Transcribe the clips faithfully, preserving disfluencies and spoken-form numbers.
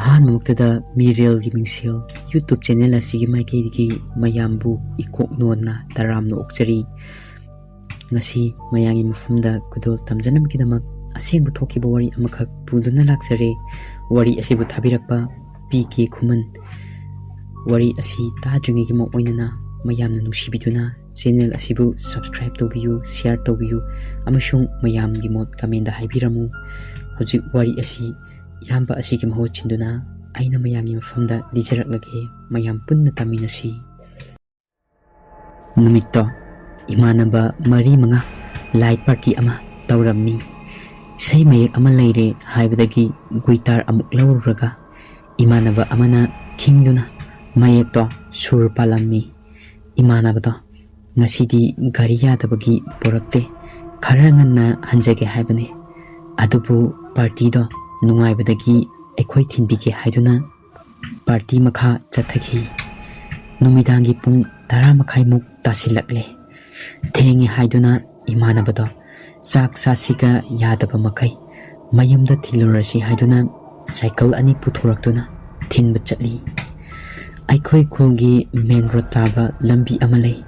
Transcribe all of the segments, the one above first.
ꯑꯍꯥꯟꯕꯃꯛꯇꯗ ꯃꯤꯔꯦꯜꯒꯤ ꯃꯤꯡꯁꯦꯜ YouTube channel ꯑꯁꯤꯒꯤ ꯃꯥꯏꯀꯩꯗꯒꯤ ꯃꯌꯥꯝꯕꯨ ꯏꯀꯣꯛ ꯅꯣꯟꯅ ꯇꯔꯥꯝꯅ ꯑꯣꯛꯆꯔꯤ꯫ ꯉꯁꯤ ꯃꯌꯥꯝꯒꯤ ꯃꯐꯝꯗ ꯈꯨꯗꯣꯜ ꯇꯝꯖꯅꯕꯒꯤꯗꯃꯛ ꯑꯁꯦꯡꯕ ꯊꯣꯛꯈꯤꯕ ꯋꯥꯔꯤ ꯑꯃꯈꯛ ꯄꯨꯗꯨꯅ ꯂꯥꯛꯆꯔꯦ꯫ ꯋꯥꯔꯤ ꯑꯁꯤꯕꯨ ꯊꯥꯕꯤꯔꯛꯄ ꯄꯤ ꯀꯦ ꯈꯨꯃꯟ꯫ ꯋꯥꯔꯤ ꯑꯁꯤ ꯇꯥꯗ꯭ꯔꯤꯉꯩꯒꯤ ꯃꯑꯣꯏꯅꯅ ꯃꯌꯥꯝꯅ ꯅꯨꯡꯁꯤꯕꯤꯗꯨꯅ ꯆꯦꯅꯦꯜ ꯑꯁꯤꯕꯨ subscribe ꯇꯧꯕꯤꯌꯨ, share ꯇꯧꯕꯤꯌꯨ ꯑꯃꯁꯨꯡ ꯃꯌꯥꯝꯒꯤ ꯃꯣꯠ comment ꯍꯥꯏꯕꯤꯔꯝꯃꯨ꯫ ꯍꯧꯖꯤꯛ ꯋꯥꯔꯤ ꯑꯁꯤ ꯏꯌꯥꯝꯕ ꯑꯁꯤꯒꯤ ꯃꯍꯨꯠ ꯁꯤꯟꯗꯨꯅ ꯑꯩꯅ ꯃꯌꯥꯝꯒꯤ ꯃꯐꯝꯗ ꯂꯤꯖꯔꯛꯂꯒꯦ꯫ ꯃꯌꯥꯝ ꯄꯨꯟꯅ ꯇꯥꯃꯤꯟꯅꯁꯤ꯫ ꯅꯨꯃꯤꯠꯇꯣ ꯏꯃꯥꯟꯅꯕ ꯃꯔꯤ ꯃꯉꯥ light party ꯑꯃ ꯇꯧꯔꯝꯃꯤ꯫ ꯏꯁꯩ ꯃꯌꯦꯛ ꯑꯃ ꯂꯩꯔꯦ ꯍꯥꯏꯕꯗꯒꯤ guitar ꯑꯃꯨꯛ ꯂꯧꯔꯨꯔꯒ ꯏꯃꯥꯟꯅꯕ ꯑꯃꯅ ꯈꯤꯡꯗꯨꯅ ꯃꯌꯦꯛꯇꯣ ꯁꯨꯔ ꯄꯥꯜꯂꯝꯃꯤ꯫ ꯏꯃꯥꯟꯅꯕꯗꯣ ꯉꯁꯤꯗꯤ ꯒꯥꯔꯤ ꯌꯥꯗꯕꯒꯤ ꯄꯨꯔꯛꯇꯦ, ꯈꯔ ꯉꯟꯅ ꯍꯟꯖꯒꯦ ꯍꯥꯏꯕꯅꯤ, ꯑꯗꯨꯕꯨ partyꯗꯣ ꯅꯨꯡꯉꯥꯏꯕꯗꯒꯤ ꯑꯩꯈꯣꯏ ꯊꯤꯟꯕꯤꯒꯦ ꯍꯥꯏꯗꯨꯅ party ꯃꯈꯥ ꯆꯠꯊꯈꯤ꯫ ꯅꯨꯃꯤꯗꯥꯡꯒꯤ ꯄꯨꯡ ꯇꯔꯥ ꯃꯈꯥꯏꯃꯨꯛ ꯇꯥꯁꯤꯜꯂꯛꯂꯦ꯫ ꯊꯦꯡꯉꯦ ꯍꯥꯏꯗꯨꯅ ꯏꯃꯥꯟꯅꯕꯗꯣ ꯆꯥꯛ ꯆꯥꯁꯤꯒ ꯌꯥꯗꯕ ꯃꯈꯩ ꯃꯌꯨꯝꯗ ꯊꯤꯜꯂꯨꯔꯁꯤ ꯍꯥꯏꯗꯨꯅ ꯁꯥꯏꯀꯜ ꯑꯅꯤ ꯄꯨꯊꯣꯔꯛꯇꯨꯅ ꯊꯤꯟꯕ ꯆꯠꯂꯤ꯫ ꯑꯩꯈꯣꯏ ꯈꯨꯜꯒꯤ main road ꯇꯥꯕ ꯂꯝꯕꯤ ꯑꯃ ꯂꯩ꯫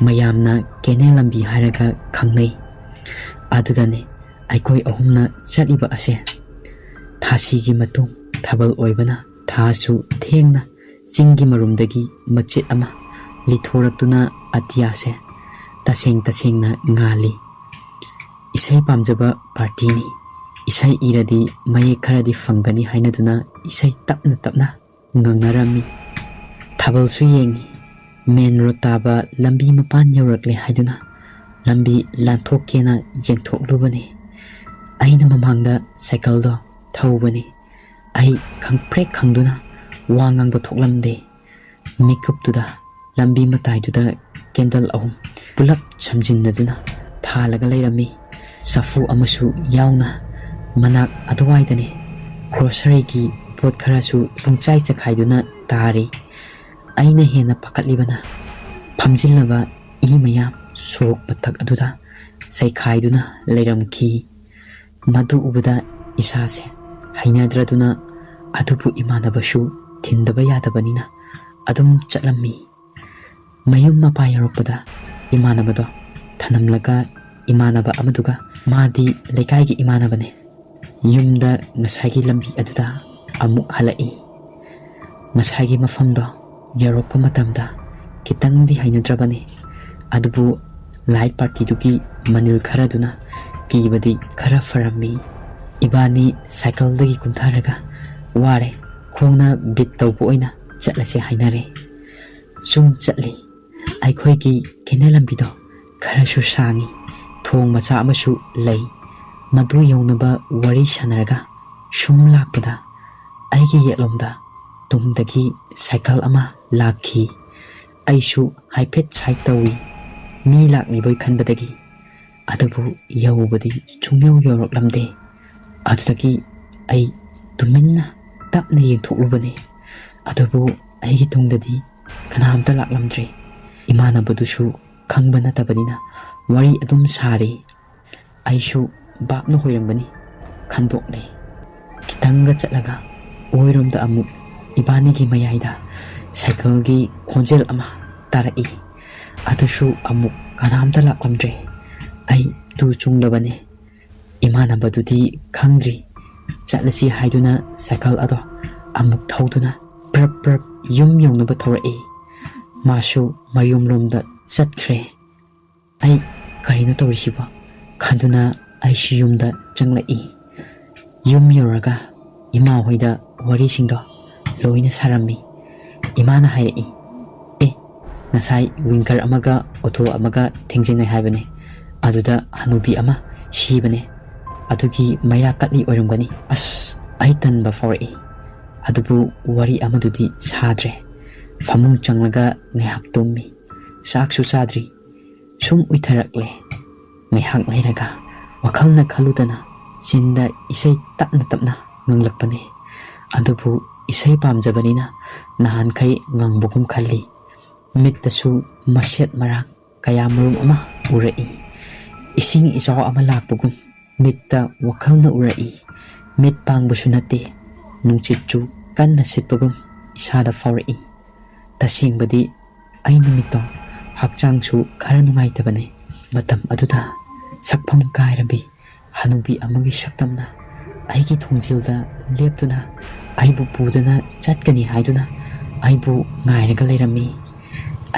ꯃꯌꯥꯝꯅ ꯀꯦꯅꯦꯜ ꯂꯝꯕꯤ ꯍꯥꯏꯔꯒ ꯈꯪꯅꯩ꯫ ꯑꯗꯨꯗꯅꯦ ꯑꯩꯈꯣꯏ ꯑꯍꯨꯝꯅ ꯆꯠꯂꯤꯕ ꯑꯁꯦ꯫ ꯊꯥꯁꯤꯒꯤ ꯃꯇꯨꯡ ꯊꯥꯕꯜ ꯑꯣꯏꯕꯅ ꯊꯥꯁꯨ ꯊꯦꯡꯅ ꯆꯤꯡꯒꯤ ꯃꯔꯨꯝꯗꯒꯤ ꯃꯆꯦꯠ ꯑꯃ ꯂꯤꯊꯣꯔꯛꯇꯨꯅ ꯑꯇꯤꯌꯥꯁꯦ ꯇꯁꯦꯡ ꯇꯁꯦꯡꯅ ꯉꯥꯜꯂꯤ꯫ ꯏꯁꯩ ꯄꯥꯝꯖꯕ partyꯅꯤ꯫ ꯏꯁꯩ ꯏꯔꯗꯤ ꯃꯌꯦꯛ ꯈꯔꯗꯤ ꯐꯪꯒꯅꯤ ꯍꯥꯏꯅꯗꯨꯅ ꯏꯁꯩ ꯇꯞꯅ ꯇꯞꯅ ꯉꯪꯅꯔꯝꯃꯤ꯫ ꯊꯥꯕꯜꯁꯨ ꯌꯦꯡꯉꯤ꯫ Main road ꯇꯥꯕ ꯂꯝꯕꯤ ꯃꯄꯥꯟ ꯌꯧꯔꯛꯂꯦ ꯍꯥꯏꯗꯨꯅ ꯂꯝꯕꯤ ꯂꯥꯟꯊꯣꯛꯀꯦꯅ ꯌꯦꯡꯊꯣꯛꯂꯨꯕꯅꯤ꯫ ꯑꯩꯅ ꯃꯃꯥꯡꯗ ꯁꯥꯏꯀꯜꯗꯣ ꯊꯧꯕꯅꯤ꯫ ꯑꯩ ꯈꯪꯄ꯭ꯔꯦꯛ ꯈꯪꯗꯨꯅ ꯋꯥ ꯉꯥꯡꯕ ꯊꯣꯛꯂꯝꯗꯦ꯫ ꯃꯤꯀꯨꯞꯇꯨꯗ ꯂꯝꯕꯤ ꯃꯇꯥꯏꯗꯨꯗ candle ꯑꯍꯨꯝ ꯄꯨꯂꯞ ꯁꯝꯖꯤꯟꯅꯗꯨꯅ ꯊꯥꯜꯂꯒ ꯂꯩꯔꯝꯃꯤ꯫ ꯆꯐꯨ ꯑꯃꯁꯨ ꯌꯥꯎꯅ꯫ ꯃꯅꯥꯛ ꯑꯗꯨꯋꯥꯏꯗꯅꯤ꯫ Groceryꯒꯤ ꯄꯣꯠ ꯈꯔꯁꯨ ꯄꯨꯡꯆꯥꯏ ꯆꯈꯥꯏꯗꯨꯅ ꯇꯥꯔꯤ꯫ ꯑꯩꯅ ꯍꯦꯟꯅ ꯄꯥꯈꯠꯂꯤꯕꯅ ꯐꯝꯖꯤꯜꯂꯕ ꯏ ꯃꯌꯥꯝ ꯁꯣꯔꯣꯛ ꯃꯊꯛ ꯑꯗꯨꯗ ꯆꯩꯈꯥꯏꯗꯨꯅ ꯂꯩꯔꯝꯈꯤ꯫ ꯃꯗꯨ ꯎꯕꯗ ꯏꯁꯥꯁꯦ ꯍꯩꯅꯗ꯭ꯔꯗꯨꯅ ꯑꯗꯨꯕꯨ ꯏꯃꯥꯟꯅꯕꯁꯨ ꯊꯤꯟꯗꯕ ꯌꯥꯗꯕꯅꯤꯅ ꯑꯗꯨꯝ ꯆꯠꯂꯝꯃꯤ꯫ ꯃꯌꯨꯝ ꯃꯄꯥ ꯌꯧꯔꯛꯄꯗ ꯏꯃꯥꯟꯅꯕꯗꯣ ꯊꯅꯝꯂꯒ ꯏꯃꯥꯟꯅꯕ ꯑꯃꯗꯨꯒ, ꯃꯥꯗꯤ ꯂꯩꯀꯥꯏꯒꯤ ꯏꯃꯥꯟꯅꯕꯅꯦ, ꯌꯨꯝꯗ ꯉꯁꯥꯏꯒꯤ ꯂꯝꯕꯤ ꯑꯗꯨꯗ ꯑꯃꯨꯛ ꯍꯜꯂꯛꯏ꯫ ꯉꯁꯥꯏꯒꯤ ꯃꯐꯝꯗꯣ ꯌꯧꯔꯛꯄ ꯃꯇꯝꯗ ꯈꯤꯇꯪꯗꯤ ꯍꯩꯅꯗ꯭ꯔꯕꯅꯤ, ꯑꯗꯨꯕꯨ ꯂꯥꯏꯠ ꯄꯥꯔꯇꯤꯗꯨꯒꯤ ꯃꯅꯤꯜ ꯈꯔꯗꯨꯅ ꯀꯤꯕꯗꯤ ꯈꯔ ꯐꯔꯝꯃꯤ꯫ ꯏꯕꯥꯅꯤ ꯁꯥꯏꯀꯜꯗꯒꯤ ꯀꯨꯝꯊꯔꯒ ꯋꯥꯔꯦ, ꯈꯣꯡꯅ ꯕꯤꯠ ꯇꯧꯕ ꯑꯣꯏꯅ ꯆꯠꯂꯁꯦ ꯍꯥꯏꯅꯔꯦ꯫ ꯁꯨꯝ ꯆꯠꯂꯤ꯫ ꯑꯩꯈꯣꯏꯒꯤ ꯀꯦꯅꯦꯜ ꯂꯝꯕꯤꯗꯣ ꯈꯔꯁꯨ ꯁꯥꯡꯉꯤ, ꯊꯣꯡ ꯃꯆꯥ ꯑꯃꯁꯨ ꯂꯩ꯫ ꯃꯗꯨ ꯌꯧꯅꯕ ꯋꯥꯔꯤ ꯁꯥꯟꯅꯔꯒ ꯁꯨꯝ ꯂꯥꯛꯄꯗ ꯑꯩꯒꯤ ꯌꯦꯠꯂꯣꯝꯗ ꯇꯨꯡꯗꯒꯤ ꯁꯥꯏꯀꯜ ꯑꯃ ꯂꯥꯛꯈꯤ꯫ ꯑꯩꯁꯨ ꯍꯥꯏꯐꯦꯠ ꯁꯥꯏꯠ ꯇꯧꯏ, ꯃꯤ ꯂꯥꯛꯂꯤꯕꯣꯏ ꯈꯟꯕꯗꯒꯤ꯫ ꯑꯗꯨꯕꯨ ꯌꯧꯕꯗꯤ ꯁꯨꯡꯌꯧ ꯌꯧꯔꯛꯂꯝꯗꯦ꯫ ꯑꯗꯨꯗꯒꯤ ꯑꯩ ꯇꯨꯃꯤꯟꯅ ꯇꯞꯅ ꯌꯦꯡꯊꯣꯛꯂꯨꯕꯅꯤ꯫ ꯑꯗꯨꯕꯨ ꯑꯩꯒꯤ ꯇꯨꯡꯗꯗꯤ ꯀꯅꯥꯝꯇ ꯂꯥꯛꯂꯝꯗ꯭ꯔꯦ꯫ ꯏꯃꯥꯟꯅꯕꯗꯨꯁꯨ ꯈꯪꯕ ꯅꯠꯇꯕꯅꯤꯅ ꯋꯥꯔꯤ ꯑꯗꯨꯝ ꯁꯥꯔꯤ꯫ ꯑꯩꯁꯨ ꯚꯥꯞꯅ ꯍꯣꯏꯔꯝꯒꯅꯤ ꯈꯟꯗꯣꯛꯂꯦ꯫ ꯈꯤꯇꯪꯒ ꯆꯠꯂꯒ ꯑꯣꯏꯔꯣꯝꯗ ꯑꯃꯨꯛ ꯏꯕꯥꯅꯤꯒꯤ ꯃꯌꯥꯏꯗ ꯁꯥꯏꯀꯜꯒꯤ ꯈꯣꯟꯖꯦꯜ ꯑꯃ ꯇꯥꯔꯛꯏ꯫ ꯑꯗꯨꯁꯨ ꯑꯃꯨꯛ ꯀꯅꯥꯝꯇ ꯂꯥꯛꯂꯝꯗ꯭ꯔꯦ꯫ ꯑꯩ ꯇꯨ ꯆꯨꯡꯂꯕꯅꯦ꯫ ꯏꯃꯥꯟꯅꯕꯗꯨꯗꯤ ꯈꯪꯗ꯭ꯔꯤ꯫ ꯆꯠꯂꯁꯤ ꯍꯥꯏꯗꯨꯅ ꯁꯥꯏꯀꯜ ꯑꯗꯣ ꯑꯃꯨꯛ ꯊꯧꯗꯨꯅ ꯄ꯭ꯔꯞ ꯄ꯭ꯔꯞ ꯌꯨꯝ ꯌꯧꯅꯕ ꯊꯧꯔꯛꯏ꯫ ꯃꯥꯁꯨ ꯃꯌꯨꯝꯂꯣꯝꯗ ꯆꯠꯈ꯭ꯔꯦ꯫ ꯑꯩ ꯀꯔꯤꯅꯣ ꯇꯧꯔꯤꯁꯤꯕꯣ ꯈꯟꯗꯨꯅ ꯑꯩꯁꯨ ꯌꯨꯝꯗ ꯆꯪꯂꯛꯏ꯫ ꯌꯨꯝ ꯌꯧꯔꯒ ꯏꯃꯥ ꯍꯣꯏꯗ ꯋꯥꯔꯤꯁꯤꯡꯗꯣ ꯂꯣꯏꯅ ꯁꯥꯔꯝꯃꯤ꯫ ꯏꯃꯥꯅ ꯍꯥꯏꯔꯛꯏ, "ꯑꯦ, ꯉꯁꯥꯏ ꯋꯤꯡꯒꯔ ꯑꯃꯒ ꯑꯣꯇꯣ ꯑꯃꯒ ꯊꯦꯡꯖꯤꯟꯅꯩ ꯍꯥꯏꯕꯅꯦ, ꯑꯗꯨꯗ ꯍꯅꯨꯕꯤ ꯑꯃ ꯁꯤꯕꯅꯦ, ꯑꯗꯨꯒꯤ ꯃꯩꯔꯥ ꯀꯠꯂꯤ ꯑꯣꯏꯔꯝꯒꯅꯤ꯫" ꯑꯁ, ꯑꯩ ꯇꯟꯕ ꯐꯥꯎꯔꯛꯏ꯫ ꯑꯗꯨꯕꯨ ꯋꯥꯔꯤ ꯑꯃꯗꯨꯗꯤ ꯁꯥꯗ꯭ꯔꯦ꯫ ꯐꯃꯨꯡ ꯆꯪꯂꯒ ꯉꯥꯏꯍꯥꯛ ꯇꯨꯝꯃꯤ꯫ ꯆꯥꯛꯁꯨ ꯆꯥꯗ꯭ꯔꯤ꯫ ꯁꯨꯝ ꯎꯏꯊꯔꯛꯂꯦ꯫ ꯉꯥꯏꯍꯥꯛ ꯂꯩꯔꯒ ꯋꯥꯈꯜꯅ ꯈꯜꯂꯨꯗꯅ ꯆꯤꯟꯗ ꯏꯁꯩ ꯇꯞꯅ ꯇꯞꯅ ꯉꯪꯂꯛꯄꯅꯦ꯫ ꯑꯗꯨꯕꯨ ꯏꯁꯩ ꯄꯥꯝꯖꯕꯅꯤꯅ ꯅꯍꯥꯟꯈꯩ ꯉꯪꯕꯒꯨꯝ ꯈꯜꯂꯤ꯫ ꯃꯤꯠꯇꯁꯨ ꯃꯁꯦꯠ ꯃꯔꯥꯡ ꯀꯌꯥꯃꯔꯨꯝ ꯑꯃ ꯎꯔꯛꯏ꯫ ꯏꯁꯤꯡ ꯏꯆꯥꯎ ꯑꯃ ꯂꯥꯛꯄꯒꯨꯝ ꯃꯤꯠꯇ ꯋꯥꯈꯜꯅ ꯎꯔꯛꯏ꯫ ꯃꯤꯠ ꯄꯥꯡꯕꯁꯨ ꯅꯠꯇꯦ, ꯅꯨꯡꯁꯤꯠꯁꯨ ꯀꯟꯅ ꯁꯤꯠꯄꯒꯨꯝ ꯏꯁꯥꯗ ꯐꯥꯎꯔꯛꯏ꯫ ꯇꯁꯦꯡꯕꯗꯤ ꯑꯩ ꯅꯨꯃꯤꯠꯇꯣ ꯍꯛꯆꯥꯡꯁꯨ ꯈꯔ ꯅꯨꯡꯉꯥꯏꯇꯕꯅꯤ꯫ ꯃꯇꯝ ꯑꯗꯨꯗ ꯁꯛꯐꯝ ꯀꯥꯏꯔꯕꯤ ꯍꯅꯨꯕꯤ ꯑꯃꯒꯤ ꯁꯛꯇꯝꯅ ꯑꯩꯒꯤ ꯊꯣꯡꯖꯤꯜꯗ ꯂꯦꯞꯇꯨꯅ ꯑꯩꯕꯨ ꯄꯨꯗꯨꯅ ꯆꯠꯀꯅꯤ ꯍꯥꯏꯗꯨꯅ ꯑꯩꯕꯨ ꯉꯥꯏꯔꯒ ꯂꯩꯔꯝꯃꯤ꯫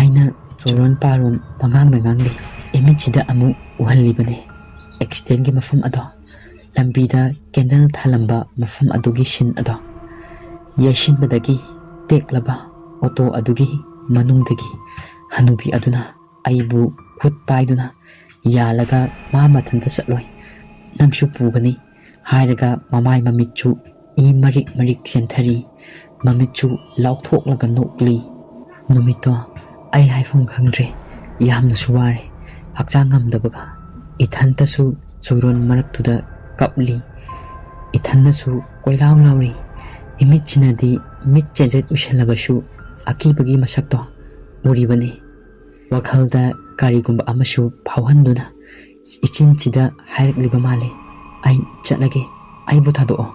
ꯑꯩꯅ ꯆꯣꯔꯣꯟ ꯄꯥꯔꯣꯟ ꯄꯉꯥꯡꯗ ꯉꯥꯡꯂꯤ꯫ ꯏꯃꯤꯠꯁꯤꯗ ꯑꯃꯨꯛ ꯎꯍꯜꯂꯤꯕꯅꯤ ꯑꯦꯛꯁꯤꯗꯦꯟꯒꯤ ꯃꯐꯝ ꯑꯗꯣ, ꯂꯝꯕꯤꯗ ꯀꯦꯟꯗꯜ ꯊꯥꯜꯂꯝꯕ ꯃꯐꯝ ꯑꯗꯨꯒꯤ ꯁꯤꯟ ꯑꯗꯣ꯫ ꯌꯩꯁꯤꯟꯕꯗꯒꯤ ꯇꯦꯛꯂꯕ ꯑꯣꯇꯣ ꯑꯗꯨꯒꯤ ꯃꯅꯨꯡꯗꯒꯤ ꯍꯅꯨꯕꯤ ꯑꯗꯨꯅ ꯑꯩꯕꯨ ꯈꯨꯠ ꯄꯥꯏꯗꯨꯅ ꯌꯥꯜꯂꯒ "ꯃꯥ ꯃꯊꯟꯇ ꯆꯠꯂꯣꯏ, ꯅꯪꯁꯨ ꯄꯨꯒꯅꯤ" ꯍꯥꯏꯔꯒ ꯃꯃꯥꯏ ꯃꯃꯤꯠꯁꯨ ꯏ ꯃꯔꯤꯛ ꯃꯔꯤꯛ ꯆꯦꯟꯊꯔꯤ꯫ ꯃꯃꯤꯠꯁꯨ ꯂꯥꯎꯊꯣꯛꯂꯒ ꯅꯣꯛꯂꯤ꯫ ꯅꯨꯃꯤꯠꯇꯣ ꯑꯩ ꯍꯥꯏꯐꯝ ꯈꯪꯗ꯭ꯔꯦ, ꯌꯥꯝꯅꯁꯨ ꯋꯥꯔꯦ꯫ ꯍꯛꯆꯥꯡ ꯉꯝꯗꯕꯒ ꯏꯊꯟꯇꯁꯨ ꯆꯣꯔꯣꯟ ꯃꯔꯛꯇꯨꯗ ꯀꯞꯂꯤ꯫ ꯏꯊꯟꯅꯁꯨ ꯀꯣꯏꯂꯥꯎ ꯂꯥꯎꯔꯤ꯫ ꯏꯃꯤꯠꯁꯤꯅꯗꯤ ꯃꯤꯠ ꯆꯦꯖꯦꯠ ꯎꯏꯁꯜꯂꯕꯁꯨ ꯑꯀꯤꯕꯒꯤ ꯃꯁꯛꯇꯣ ꯎꯔꯤꯕꯅꯤ꯫ ꯋꯥꯈꯜꯗ ꯀꯔꯤꯒꯨꯝꯕ ꯑꯃꯁꯨ ꯐꯥꯎꯍꯟꯗꯨꯅ ꯏꯆꯤꯟꯁꯤꯗ ꯍꯥꯏꯔꯛꯂꯤꯕ ꯃꯥꯜꯂꯤ, "ꯑꯩ ꯆꯠꯂꯒꯦ, ꯑꯩꯕꯨ ꯊꯥꯗꯣꯛꯑꯣ꯫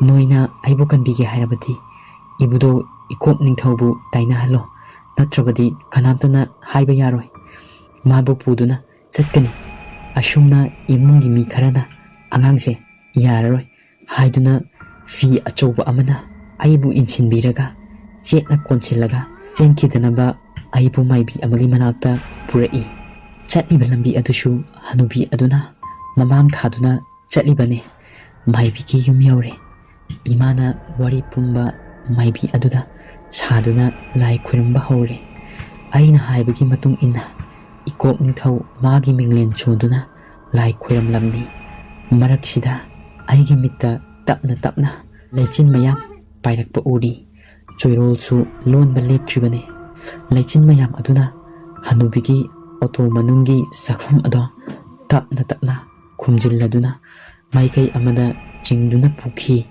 ꯅꯣꯏꯅ ꯑꯩꯕꯨ ꯀꯟꯕꯤꯒꯦ ꯍꯥꯏꯔꯕꯗꯤ ꯏꯕꯨꯙꯧ ꯏꯀꯣꯞ ꯅꯤꯡꯊꯧꯕꯨ ꯇꯥꯏꯅꯍꯜꯂꯣ, ꯅꯠꯇ꯭ꯔꯕꯗꯤ ꯀꯅꯥꯝꯇꯅ ꯍꯥꯏꯕ ꯌꯥꯔꯣꯏ꯫ ꯃꯥꯕꯨ ꯄꯨꯗꯨꯅ ꯆꯠꯀꯅꯤ꯫ ꯑꯁꯨꯝꯅ ꯏꯃꯨꯡꯒꯤ ꯃꯤ ꯈꯔꯅ ꯑꯉꯥꯡꯁꯦ ꯌꯥꯔꯔꯣꯏ ꯍꯥꯏꯗꯨꯅ ꯐꯤ ꯑꯆꯧꯕ ꯑꯃꯅ ꯑꯩꯕꯨ ꯏꯟꯁꯤꯟꯕꯤꯔꯒ ꯆꯦꯠꯅ ꯀꯣꯟꯁꯤꯜꯂꯒ ꯆꯦꯟꯈꯤꯗꯅꯕ ꯑꯩꯕꯨ ꯃꯥꯏꯕꯤ ꯑꯃꯒꯤ ꯃꯅꯥꯛꯇ ꯄꯨꯔꯛꯏ꯫ ꯆꯠꯂꯤꯕ ꯂꯝꯕꯤ ꯑꯗꯨꯁꯨ ꯍꯅꯨꯕꯤ ꯑꯗꯨꯅ ꯃꯃꯥꯡ ꯊꯥꯗꯨꯅ ꯆꯠꯂꯤꯕꯅꯤ꯫ ꯃꯥꯏꯕꯤꯒꯤ ꯌꯨꯝ ꯌꯧꯔꯦ꯫ ꯏꯃꯥꯅ ꯋꯥꯔꯤ ꯄꯨꯝꯕ ꯃꯥꯏꯕꯤ ꯑꯗꯨꯗ ꯁꯥꯗꯨꯅ ꯂꯥꯏ ꯈꯨꯔꯨꯝꯕ ꯍꯧꯔꯦ꯫ ꯑꯩꯅ ꯍꯥꯏꯕꯒꯤ ꯃꯇꯨꯡ ꯏꯟꯅ ꯏꯀꯣꯞ ꯅꯤꯡꯊꯧ ꯃꯥꯒꯤ ꯃꯤꯡꯂꯦꯟ ꯁꯣꯟꯗꯨꯅ ꯂꯥꯏ ꯈꯨꯔꯨꯝꯂꯝꯃꯤ꯫ ꯃꯔꯛꯁꯤꯗ ꯑꯩꯒꯤ ꯃꯤꯠꯇ ꯇꯞꯅ ꯇꯞꯅ ꯂꯩꯆꯤꯟ ꯃꯌꯥꯝ ꯄꯥꯏꯔꯛꯄ ꯎꯔꯤ꯫ ꯆꯣꯏꯔꯣꯜꯁꯨ ꯂꯣꯟꯕ ꯂꯦꯞꯇ꯭ꯔꯤꯕꯅꯤ꯫ ꯂꯩꯆꯤꯟ ꯃꯌꯥꯝ ꯑꯗꯨꯅ ꯍꯅꯨꯕꯤꯒꯤ ꯑꯣꯇꯣ ꯃꯅꯨꯡꯒꯤ ꯆꯥꯛꯐꯝ ꯑꯗꯣ ꯇꯞꯅ ꯇꯞꯅ ꯈꯨꯝꯖꯤꯜꯂꯗꯨꯅ ꯃꯥꯏꯀꯩ ꯑꯃꯗ ꯆꯤꯡꯗꯨꯅ ꯄꯨꯈꯤ,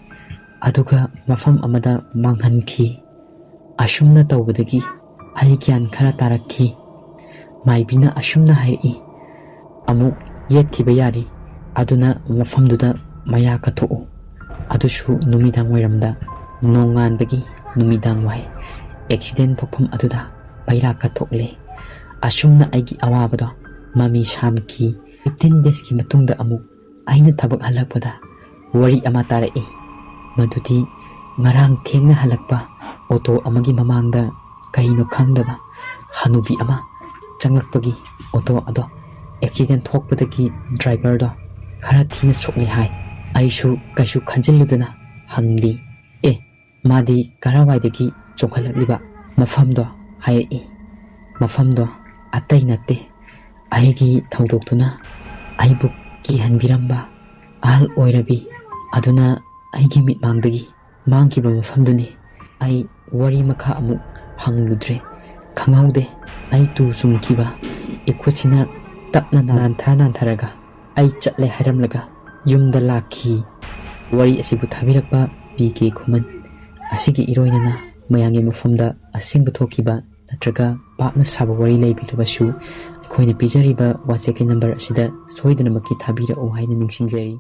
ꯑꯗꯨꯒ ꯃꯐꯝ ꯑꯃꯗ ꯃꯥꯡꯍꯟꯈꯤ꯫ ꯑꯁꯨꯝꯅ ꯇꯧꯕꯗꯒꯤ ꯑꯩ ꯒ꯭ꯌꯥꯟ ꯈꯔ ꯇꯥꯔꯛꯈꯤ꯫ ꯃꯥꯏꯕꯤꯅ ꯑꯁꯨꯝꯅ ꯍꯥꯏꯔꯛꯏ, "ꯑꯃꯨꯛ ꯌꯦꯠꯈꯤꯕ ꯌꯥꯔꯤ, ꯑꯗꯨꯅ ꯃꯐꯝꯗꯨꯗ ꯃꯌꯥ ꯀꯠꯊꯣꯛꯎ"꯫ ꯑꯗꯨꯁꯨ ꯅꯨꯃꯤꯗꯥꯡ ꯋꯥꯏꯔꯝꯗ, ꯅꯣꯡꯉꯥꯟꯕꯒꯤ ꯅꯨꯃꯤꯗꯥꯡ ꯋꯥꯏ꯫ ꯑꯦꯛꯁꯤꯗꯦꯟ ꯊꯣꯛꯐꯝ ꯑꯗꯨꯗ ꯄꯩꯔꯥꯛꯀ ꯊꯣꯛꯂꯦ꯫ ꯑꯁꯨꯝꯅ ꯑꯩꯒꯤ ꯑꯋꯥꯕꯗꯣ ꯃꯃꯤ ꯁꯥꯝꯈꯤ꯫ ꯐꯤꯐꯇꯤꯟ ꯗꯦꯖꯀꯤ ꯃꯇꯨꯡꯗ ꯑꯃꯨꯛ ꯑꯩꯅ ꯊꯕꯛ ꯍꯜꯂꯛꯄꯗ ꯋꯥꯔꯤ ꯑꯃ ꯇꯥꯔꯛꯏ꯫ ꯃꯗꯨꯗꯤ ꯉꯔꯥꯡ ꯊꯦꯡꯅ ꯍꯜꯂꯛꯄ ꯑꯣꯇꯣ ꯑꯃꯒꯤ ꯃꯃꯥꯡꯗ ꯀꯩꯅꯣ ꯈꯪꯗꯕ ꯍꯅꯨꯕꯤ ꯑꯃ ꯆꯪꯂꯛꯄꯒꯤ ꯑꯣꯇꯣ ꯑꯗꯣ ꯑꯦꯛꯁꯤꯗꯦꯟ ꯊꯣꯛꯄꯗꯒꯤ ꯗ꯭ꯔꯥꯏꯚꯔꯗꯣ ꯈꯔ ꯊꯤꯅ ꯁꯣꯛꯂꯦ ꯍꯥꯏ꯫ ꯑꯩꯁꯨ ꯀꯩꯁꯨ ꯈꯟꯖꯤꯜꯂꯨꯗꯅ ꯍꯪꯂꯤ, "ꯑꯦ, ꯃꯥꯗꯤ ꯀꯔꯥꯏꯋꯥꯏꯗꯒꯤ ꯆꯣꯡꯈꯠꯂꯛꯂꯤꯕ?" "ꯃꯐꯝꯗꯣ ꯍꯥꯏꯔꯛꯏ꯫ ꯃꯐꯝꯗꯣ ꯑꯇꯩ ꯅꯠꯇꯦ, ꯑꯩꯒꯤ ꯊꯧꯗꯣꯛꯇꯨꯅ ꯑꯩꯕꯨ ꯀꯤꯍꯟꯕꯤꯔꯝꯕ ꯑꯍꯜ ꯑꯣꯏꯔꯕꯤ ꯑꯗꯨꯅ ꯑꯩꯒꯤ ꯃꯤꯠꯃꯥꯡꯗꯒꯤ ꯃꯥꯡꯈꯤꯕ ꯃꯐꯝꯗꯨꯅꯤ꯫" ꯑꯩ ꯋꯥꯔꯤ ꯃꯈꯥ ꯑꯃꯨꯛ ꯍꯪꯂꯨꯗ꯭ꯔꯦ꯫ ꯈꯪꯍꯧꯗꯦ, ꯑꯩ ꯇꯨ ꯆꯨꯡꯈꯤꯕ ꯏꯈꯨꯠꯁꯤꯅ ꯇꯞꯅ ꯅꯥꯟꯊ ꯅꯥꯟꯊꯔꯒ ꯑꯩ ꯆꯠꯂꯦ ꯍꯥꯏꯔꯝꯂꯒ ꯌꯨꯝꯗ ꯂꯥꯛꯈꯤ꯫ ꯋꯥꯔꯤ ꯑꯁꯤꯕꯨ ꯊꯥꯕꯤꯔꯛꯄ ꯄꯤ ꯀꯦ ꯈꯨꯃꯟ꯫ ꯑꯁꯤꯒꯤ ꯏꯔꯣꯏꯅꯅ ꯃꯌꯥꯝꯒꯤ ꯃꯐꯝꯗ ꯑꯁꯦꯡꯕ ꯊꯣꯛꯈꯤꯕ ꯅꯠꯇ꯭ꯔꯒ ꯄꯥꯛꯅ ꯁꯥꯕ ꯋꯥꯔꯤ ꯂꯩꯕꯤꯔꯕꯁꯨ ꯑꯩꯈꯣꯏꯅ ꯄꯤꯖꯔꯤꯕ WhatsApp-ꯀꯤ ꯅꯝꯕꯔ ꯑꯁꯤꯗ ꯁꯣꯏꯗꯅꯃꯛꯀꯤ ꯊꯥꯕꯤꯔꯛꯎ ꯍꯥꯏꯅ ꯅꯤꯡꯁꯤꯡꯖꯔꯤ꯫